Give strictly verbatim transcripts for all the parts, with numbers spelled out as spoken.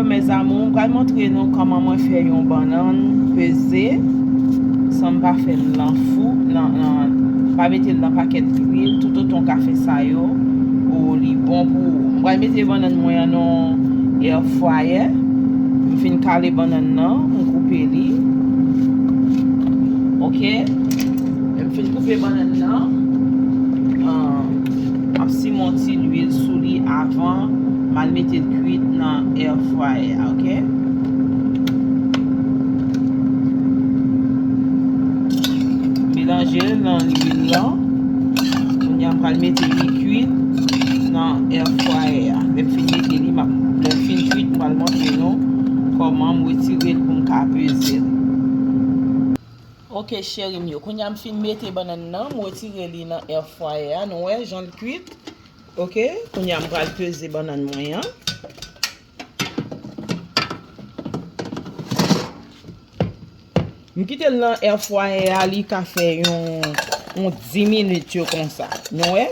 Mes amours, m pral montre nou kòman mwen fè yon bannann peze san m pa fè l nan fou, nan, nan, pa mete l nan pakèt lwil, toutotan w ka fè sa yo, o, li bon pou ou. M pral mete bannann mwen an nan air fryer. M fin kale bannann nan, m koupe li. Ok. Lè m fin koupe bannann nan, ah, m ap simen yon ti lwil sou li avan m al mete l kwit nan air fryer a, ok? Melanje l nan lwil lan. Kounye a, m pral mete li kwit nan air fryer a. Lè m fin mete li, m ap, lè l fin kwit, m pral montre nou kòman m retire l pou m ka peze l. Ok, cheri m yo. Kounye a m fin mete bannann nan, m retire li nan air fryer a. Nou wè jan l kwit? Ok, kounye a m pral peze bannann mwen an. M kite l nan air fryer a, li ka fè yon, yon dis minit yo konsa. Nou wè?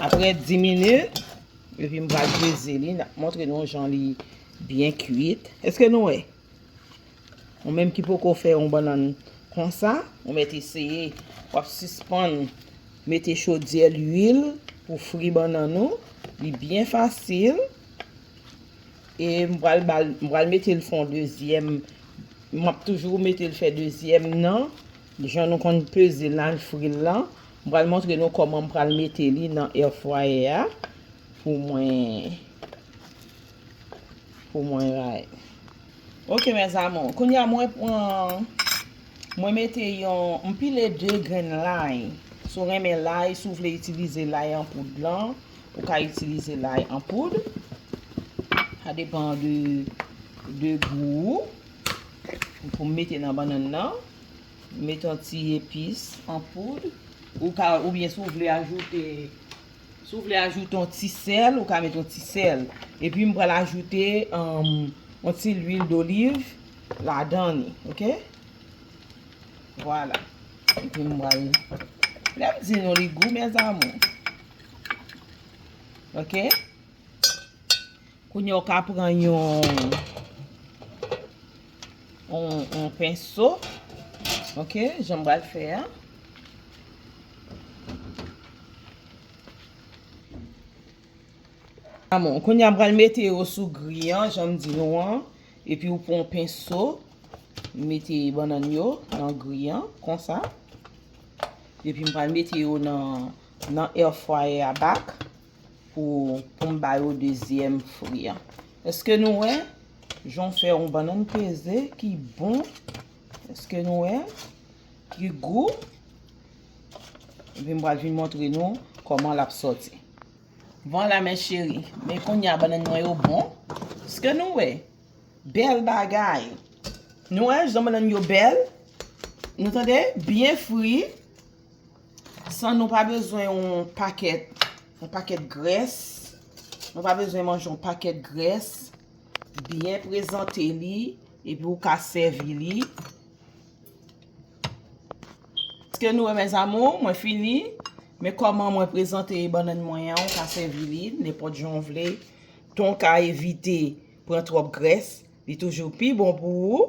Apre dis minit, epi m pral peze li, n ap montre nou jan li byen kwit. Èske nou wè? Ou menm ki poko fè yon bannann konsa, ou mèt eseye, w ap sispann mete chodyè lwil pou fri bannann ou. Li byen fasil. E m pral ba l, m pral mete l fè yon dezyèm. M ap toujou mete l fè dezyèm nan. Jan nou konn peze l la, l fri l lan. M pral montre nou kòman m pral mete li nan air fryer a. Pou mwen, pou mwen ray. Ok, mes amours. Kounye a, mwen pran, mwen mete yon, m pile de grenn lay. Si w renmen lay, si w vle itilize lay an poud lan, ou ka itilize lay an poud. Sa depann de, de gou ou. Pou m mete nan bannann nan. M mete yon ti epis an poud. Ou ka, oubyen si w vle ajoute Si w vle ajoute yon ti sèl, ou ka mete yon ti sèl. Epi m pral ajoute, um, yon ti lwil doliv ladan li, ok? Vwala. Epi m pral, lè m di nou li gou, mes amours. Ok? Kounye a w ka pran yon, yon, yon penso. Ok, jan m pral fè a. Amon, kounye a m pral mete yo sou gri an, jan m di nou an. Epi ou pran yon penso, mete bannann yo nan gri an, konsa. Epi m pral mete yo nan, nan air fryer a bak. Pou, pou m ba yo dezyèm fri an. Èske nou wè jan w fè yon bannann peze ki bon? Èske nou wè? Ki gou? Epi m pral vin montre nou kòman l ap sòti. Vwala, mes chéris. Men kounye a bannann mwen yo bon. Èske nou wè? Bèl bagay. Nou wè jan bannann yo bèl? Nou tande? Byen fri. San nou pa bezwen yon pakèt, yon pakèt grès. Nou pa bezwen manje yon pakèt grès. Byen prezante li, epi ou ka sèvi li. Èske nou wè, mes amours, mwen fini. Men kòman mwen prezante bannann mwen an, ou ka sèvi li nenpòt jan w vle. Tan w ka evite pran twòp grès, li toujou pi bon pou ou.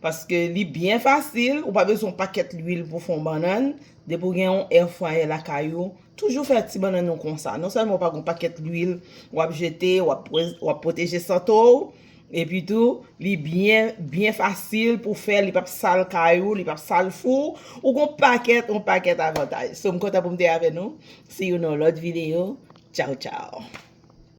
Paske li byen fasil, ou pa bezwen yon pakèt lwil pou fè yon bannann. Depi w gen yon air fryer lakay ou, toujou fè ti bannann ou konsa. Non sèlman ou pa gen yon pakèt lwil w ap jete, w ap, w ap pwoteje sante w, epi tou, li byen, byen fasil pou fè, li p ap sal kay ou, li p ap sal fou, ou gen yon pakèt, yon pakèt avantaj. So, m kontan pou m te avè nou. See you nan lòt videyo. Tchaw, tchaw.